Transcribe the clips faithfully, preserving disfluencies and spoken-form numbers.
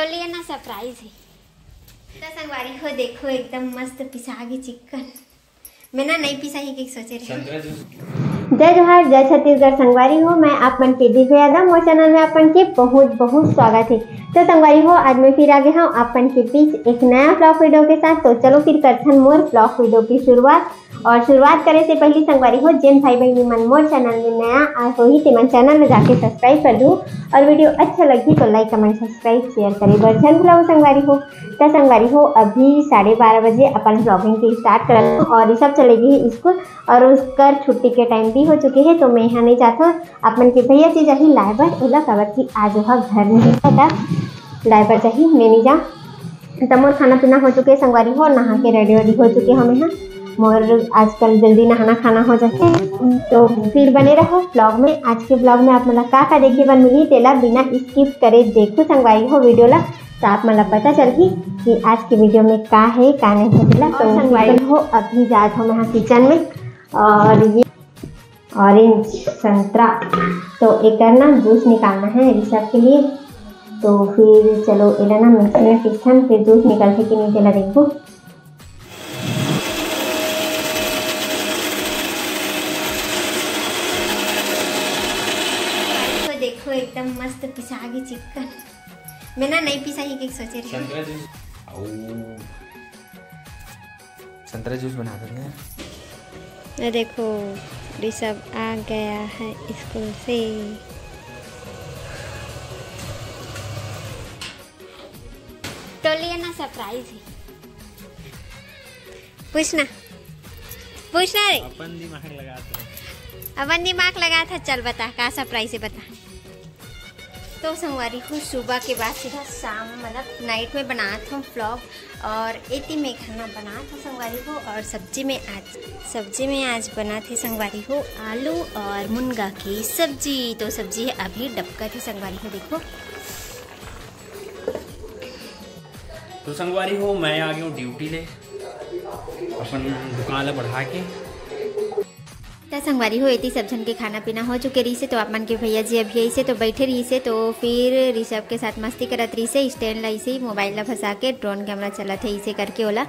लिए ना surprise है। तो संगवारी हो, देखो एकदम मस्त पिसा गे चिकन। मैं ना नहीं पिसा ही के सोचे रही। जय जोहार, जय छत्तीसगढ़ संगवारी हो, मैं आप मन के दिव्या यादव, मोर चैनल में आप मन के बहुत बहुत स्वागत है। तो संगवारी हो, आज मैं फिर आ गए हूँ आप मन के बीच एक नया vlog वीडियो के साथ। तो चलो फिर करथन मोर vlog वीडियो की शुरुआत। और शुरुआत करे से पहले संगवारी हो, जेन भाई बहनी मन मोर चैनल में नया आए होही, ते मन चैनल में जाके subscribe कर दू। और वीडियो अच्छा लगी तो like, comment, subscribe, share करे बर झन भुलाओ संगवारी हो। तो संगवारी हो, अभी साढ़े बारह बजे अपन vlogging के start करत हूँ और ऋषभ चले गए स्कूल और उसकर छुट्टी के time भी हो चुके हैं, तो मैं यहाँ नहीं जाता। अपन के भैया जी जाही लाए बर ओला, काबर कि आज ओहा घर नहीं रहता, लाए बर जाही, मैं नहीं जा। त मोर खाना पीना हो चुके संगवारी हो, नहा के ready वेडी हो चुके हमें यहाँ। मोर आजकल जल्दी नहाना खाना हो जाते हैं, तो फिर बने रहो vlog में। आज के vlog में आप मन ला का का देखे बर मिली, तेला बिना skip करे देखो संगवारी हो वीडियो ला, तो आप मन ला पता चलही कि आज के वीडियो में का है का नहीं है तेला। तो और संगवारी हो, अभी जात हो मैं kitchen में और ये orange संतरा, तो एकर ना जूस निकालना है ऋषभ के लिए। तो फिर चलो एला ना मिक्सी में पीसथन, फिर जूस निकलथे कि नहीं तेला देखबो। तो देखो एकदम मस्त पिसा गे चिकन। मैं ना नहीं पिसा ही के सोचे रही। संतरा जूस, अऊ संतरा जूस बना देते हैं। ये देखो, ऋषभ आ गया है स्कूल से। तो लिए ना surprise है। पूछना, पूछना रे। अपन दिमाग लगात है। अपन दिमाग लगात है। चल बता, का surprise है, बता। तो संगवारी हो, सुबह के बाद सीधा शाम, मतलब night में बनात हूँ vlog। और एती में खाना बनात हूँ संगवारी हो। और सब्जी में आज, सब्जी में आज बनात है संगवारी हो, आलू और मुनगा की सब्जी। तो सब्जी है अभी डबकत है संगवारी हो, देखो। तो संगवारी हो, मैं आ गया हूँ ड्यूटी ले, अपन दुकान ला बढ़ा के। त संगवारी हो, एती सब झन के खाना पीना हो चुके रहिसे, तो आप मन के भैया जी अभी अइसे तो बैठे रहिसे, तो फिर ऋषभ के साथ मस्ती करत रहिसे, stand ला अइसे ही मोबाइल ला फंसा के ड्रोन कैमरा चलत है, इसे करके ओला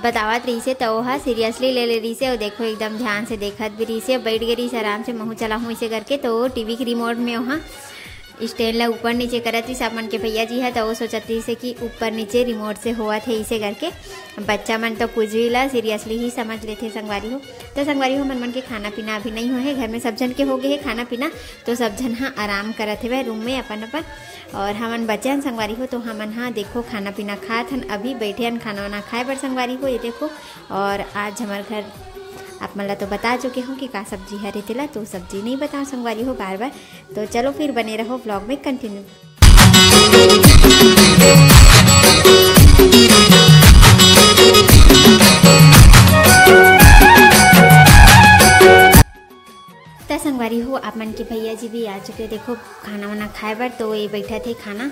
बतावत रहिसे, त ओहा seriously ले ले रहिसे। और देखो, एकदम ध्यान से देखत भी रहिसे, बैठ गे रहिसे आराम से, महू चलाहूँ इसे करके। तो टीवी के रिमोट में ओहा स्टैंड ला ऊपर नीचे करत रहिस, आप मन के भैया जी ह, त वो सोचत रहिस हे कि ऊपर नीचे रिमोट से होवत हे, इसे करके बच्चा मन तो कुछ भी ला seriously ही समझ लेथे संगवारी हो। तो संगवारी हो, मन मन के खाना पीना अभी नहीं होए हे, घर में सब झन के हो गए हे खाना पीना, तो सब झन ह आराम करत हेवय रूम में अपन अपन, और हमन बचे हन संगवारी हो, तो हमन ह देखो खाना पीना खात हन, अभी बैठे हन खाना वाना खाए बर संगवारी हो। ये देखो, और आज हमर घर आप मन ला तो बता चुके हूँ कि का सब्जी हरे तेला, तो सब्जी नहीं बताओ संगवारी हो बार बार। तो चलो फिर बने रहो vlog में continue। त संगवारी हो, आप मन के भैया जी भी आ चुके, देखो खाना वाना खाए बर। तो ये बैठा थे खाना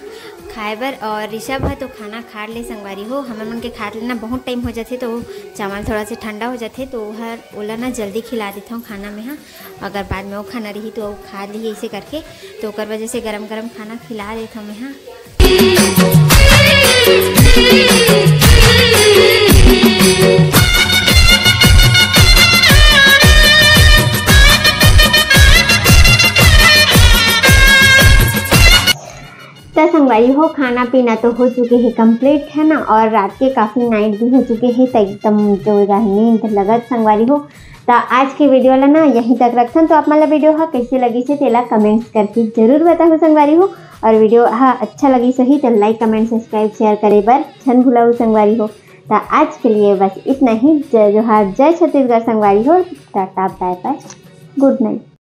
खाए बर, और ऋषभ ह तो खाना खा ले संगवारी हो। हमर मन के खात लेना बहुत टाइम हो जाथे, तो चावल थोड़ा से ठंडा हो जाथे, तो हर ओला ना जल्दी खिला देता हूँ खाना में, हाँ। अगर बाद में वो खाना रही तो वो खा ली इसे करके, तो ओकर वजह से गरम गरम खाना खिला देत हूँ मैं, हाँ। त संगवारी हो, खाना पीना तो हो चुके हे complete, है ना, और रात के काफ़ी night भी हो चुके हे, त एकदम जोरदार नींद लगत संगवारी हो। त आज के वीडियो ला ना यहीं तक रखथन। तो आप मन ला वीडियो हा कैसे लगिस हे तेला comments करके जरूर बताहू संगवारी हो, और वीडियो हा अच्छा लगिस होही तो like, comment, subscribe, share करे बर झन भुलाहू संगवारी हो। त आज के लिए बस इतना ही। जय जोहार, जय छत्तीसगढ़ संगवारी हो। Tata, bye bye, good night।